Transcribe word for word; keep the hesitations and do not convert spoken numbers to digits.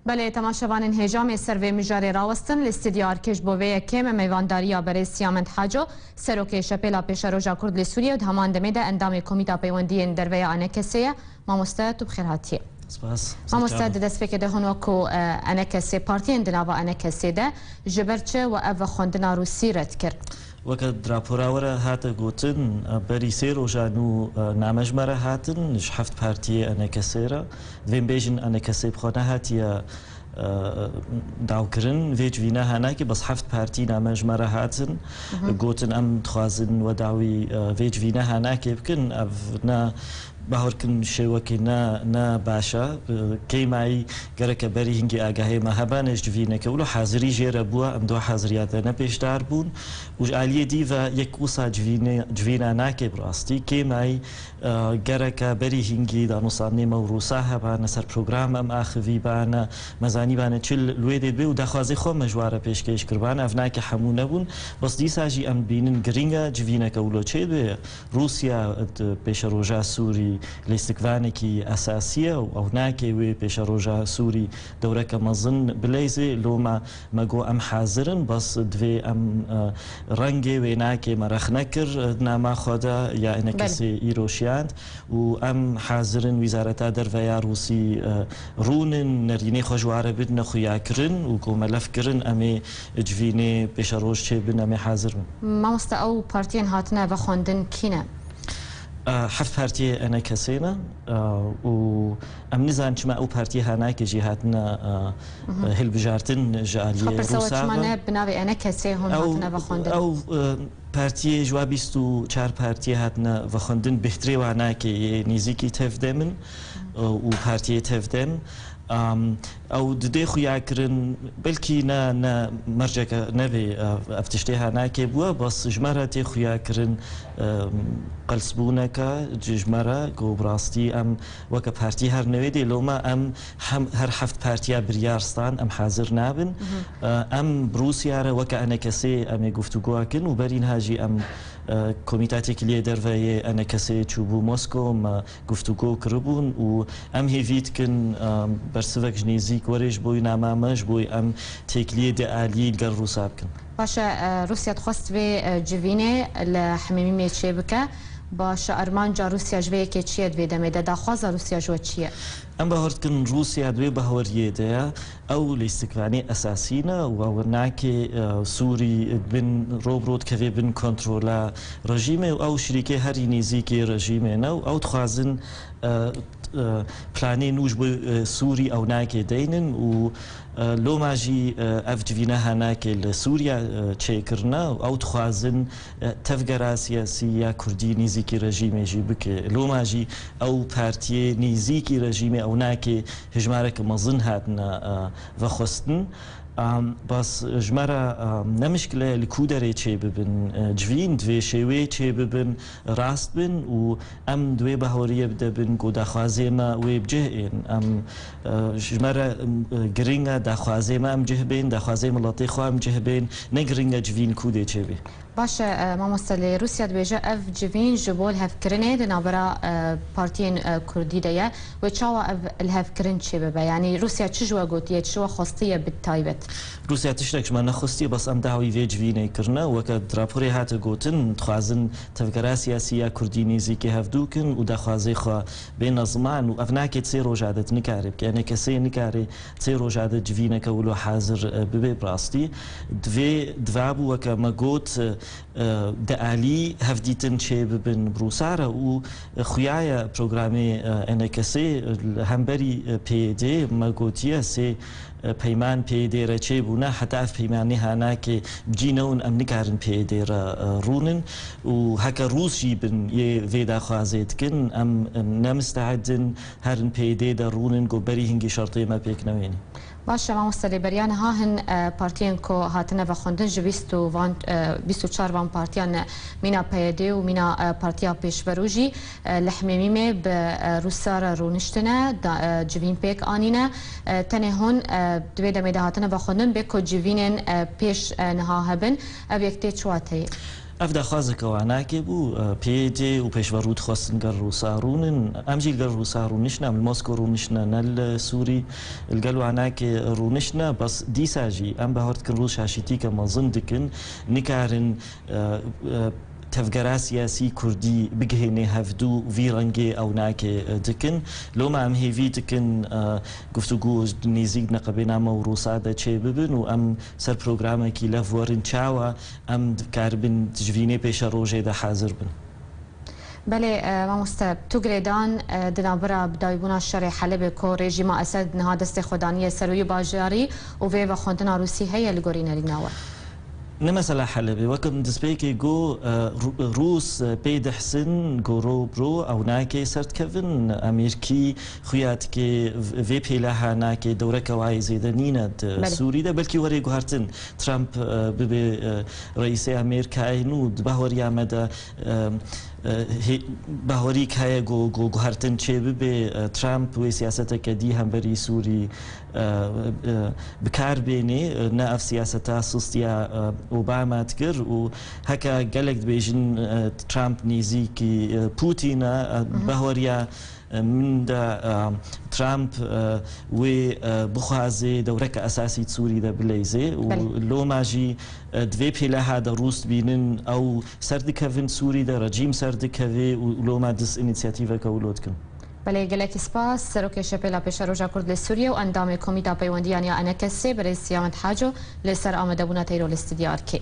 Belê, temaşevanên hêja, em ê ser vê mijarê rawestin. Li stûdyoya Arkeş bo vê yekê me mêvandariya berêz Siyamend Haco, serokê Şepêla Pêşeroja Kurd li Sûriyê û di heman demê de endamê Komîta Peywendiyên Derve ya ENKS'ê ye. Mamoste, tu bi xêr hatiye. Spas. Mamoste, di destpêkê de hûn wekû, e, ENKS'ê, partiyên di nava ENKS'ê de ji ber çi we ev vexwendina Rûsî red kir? Weke di rapora we re hate gotin, e, berî sê rojan û, e, name ji me re hatin, ji heft partiyê ENKS'ê re. Divê em bêjin ENKS'ê bi xwe nehatiye, e, dawkirin. Vê civîne hanakê, bes heft partî name ji me re hatin. Mhm. Gotin, em dixwazin we dawî, e, vê civîne hanakê bikin. Ev ne Bahorkin şêwekî ne, ne baş e. Kêmayî gereke berî hingî agahê me hebane ji civîneke wilo hazirî jê re bûye, em di haziriya de ne pêşdar bûn. Û ji aliyê dî ve yek wisa civînê, civîna nake bi rastî. Kêmayî, e, gereke berî hingî danûsandinê me û Rûsa hebane ser program em axivî bane, me zanî bane çi li wê dê dibe û daxwazê xwe me ji wa re pêşkêş kiribane. Ev nake hemû nebûn. Bes dîsa jî em dibînin giring e civîneke wilo çêbe. Rûsya di pêşeroja Sûrî lîstikvanekî esasî ye û ew nake wê pêşeroja Sûrî dewreke mezin bileyzê. Loma me got em hazir in, bes divê em, e, rengê wê nake me rexne kir, e, di nama xwe de ya ENKS'ê îro şiyand û em hazir in Wîzareta Derve ya Rûsî, e, rûnin, nerînê xwe ji wa re bidine xuyakirin û ku me lef kirin em ê civînê pêşeroj çêbin, em ê hazir bin. Mamoste, ew partiyên hatine vexwendin kî ne? E, heft partiyê ENKS'ê ne, e, û em nizanin çima ew partiyê hanakê jî hatine, e, Mhm. e, hilbijartin ji aliyê Rûsa ve. Xwe pirsa we çima ne bi navê ENKS'ê hûn hatine vexwendin? Ew, e, partiyê ji wa bîst û çar partiyê hatine vexwendin, bêhtirê wa nake yê nêzîkî tevdem in, e, û partiyê tevdem. Am, ew didê xuya kirin, belkî ne, ne merceke nevê, e, ev tiştê hanakê bûye, bes ji me re tê xuya kirin, e, qelsbûneke ji, ji me re, ku bi rastî em weke partî her newê dê loma em hem, her heft partiya biryar stan, em hazir nabin. Mhm. E, em bi Rûsya re weke ENKS'ê em ê guftûgoya kin û berî niha jî em, e, Komîta Têkiliyê Derve yê ENKS'ê çûbû Moskow, me guftûgo kiribûn û em hêvî dikin, e, bersivek ji nêzîk were ji bo nama me, ji bo em têkiliyê dialî li gel Rûsa bikin. Baş e, e, Rûsya dixwest vê, e, civînê li Hemêmîmê çêbike. Baş e, armanca Rûsya ji vê yekê çi ye di vê demê de? Daxwaza Rûsya ji we çi ye? Em bawer dikin Rûsya di wê baweriyê de ye. Ew lîstikvanê esasî ne û ew nake, e, Sûrî bin robro dikeve bin kontrola rejîmê û ew şirîkê herî nêzîkî rejîmê ne û ew dixwazin, e, e, planê nû ji bo, e, Sûrî ew nake deynin û, e, loma jî, e, ev civîne hanake li Sûriye, e, çêkirine û ew dixwazin, e, tevgera siyasî ya Kurdî nêzîkî rejîmê jî bike. Loma jî ew partiyê nêzîkî rejîmê ew nake hijmareke mezin hatine, e, vexwestin. Am, bas ji me re, am, ne mişkile ye li ku derê çê bibin, e, civîn, di vê şêwê çê bibin, rast bin û em di wê bahoriyê de bin ku daxwazê me wê bi cih ên. Em, e, ji me re, e, giring e daxwazê me em cih bên, daxwazê miletê xwe em cih bên, ne giring e civîn ku dê çê bê. Baş e, e, mamoste, lê Rûsya dibêje ev civîn ji bo lihevkirinê di navbera, e, partiyên, e, kurdî de ye. Wê çawa ev lihevkirin çêbibe? Yanî Rûsya çi ji we gotiye, çi ji we xwestiye bi taybet? Rûsya tiştek ji me nexwestiye, bes em dawî vê civînê kirine. Weke di raporê hate gotin, dixwazin tevgera siyasî ya kurdî nêzîkî hevdû kin û daxwazê xwe bêne ziman û ev nake di sê roja de nikare bike. Yanî kesê nikare sê roja de civîneke wilo hazir, e, bibe bi rastî. Divê, divabû weke me got, e, di alî hevdîtin çê bibin bi Rûsa re û xuya ye programê, e, ENKS'ê li hemberî, e, P Y D me gotiye sê, e, peyman P Y D re çê bûne, heta ev peymanê hanakê bi cî newin em nikarin P Y D re, e, rûnin û heke Rûs jî bin yê vê daxwazê dikin, em, e, ne misteed in herin P Y D de rûnin ku berî hingî şertê me pêk newênî. Baş e, mamoste, lê beriya niha hin, e, partiyên ku hatine vexwendin ji bîst û van, e, bîst û çar van partiyan mîna P Y D û mîna, e, Partiya Pêşverû jî, e, li Hemêmîmê bi, e, Rûsa re rûniştine, da, e, civîn pêk anîne. E, tenê hûn, e, di vê demê de hatine vexwendin, bê ku civînên, e, pêş, e, niha hebin, ev yek tê çi wateyê? Ev daxwazeke wanakê bû, e, P Y D û pêşverû dixwestin gel Rûsa rûnin. Em jî li gel Rûsa rûniştine, em li Mosko rûniştine, ne li Sûrî. Li gel wanakê rûniştine, bes dîsa jî em bawer dikin Rûs şaşîtîke mezin dikin, nikarin, e, e, tevgera siyasî kurdî bigihênê hevdû vî rengê ewnakê, e, dikin. Loma em hêvî dikin, e, guftûgû nêzîk neqebêna me û Rûsa de çê bibin û em ser programekî lev werin çawa em dikaribin ji vînê pêşerojê de hazir bin. Belê, e, mamoste, tu girêdan, e, di navbera bidawîbûna şerê Helebê ku rejîma Esed niha destê xwe daniye ser wî bajarî û vê vexwendina Rûsî heye li gorî nerîna we? Ne mesela Helebê. Wek min destpêkê got, e, Rû-, Rûs, e, pê dihsin, goro bro, ew nake ser dikevin. Amerîkî xuya dike v-, vê pêleha nake dewreke wayê zêde nîne di Belê. Sûrî de. Belkî were guhertin Trump, e, bibe, e, reîsê Amerîkayê nû. Di bahweriya me de, e, e, hê-, bahwerîk heye ku, ku guhertin çê bibe, e, Trump wê siyaseteke dî hemberî Sûrî, e, e, bi kar bênê, e, ne ev siyaseta sustiya, e, Obama dikir û heke gelek dibêjin, e, Trump nêzîkî, e, Putin e, e, Mhm. bahweriya, e, min de, e, Trump, e, wê, e, bixwaze dewreke esasî di Sûrî de bileyzê û Belê. loma jî, e, di vê pêleha de Rûs dibînin ew ser dikevin Sûrî de, rejîm ser dikeve û loma dis înîsiyatîveke wilo dikin. Belê, gelekî spas. Serokê Şepêla Pêşeroja Kurd li Sûriye û endamê Komîta Peywendiyan ya Enekesê, birêz Siyamet Haco, li ser amadebûna teyro li Stûdyo Arkê.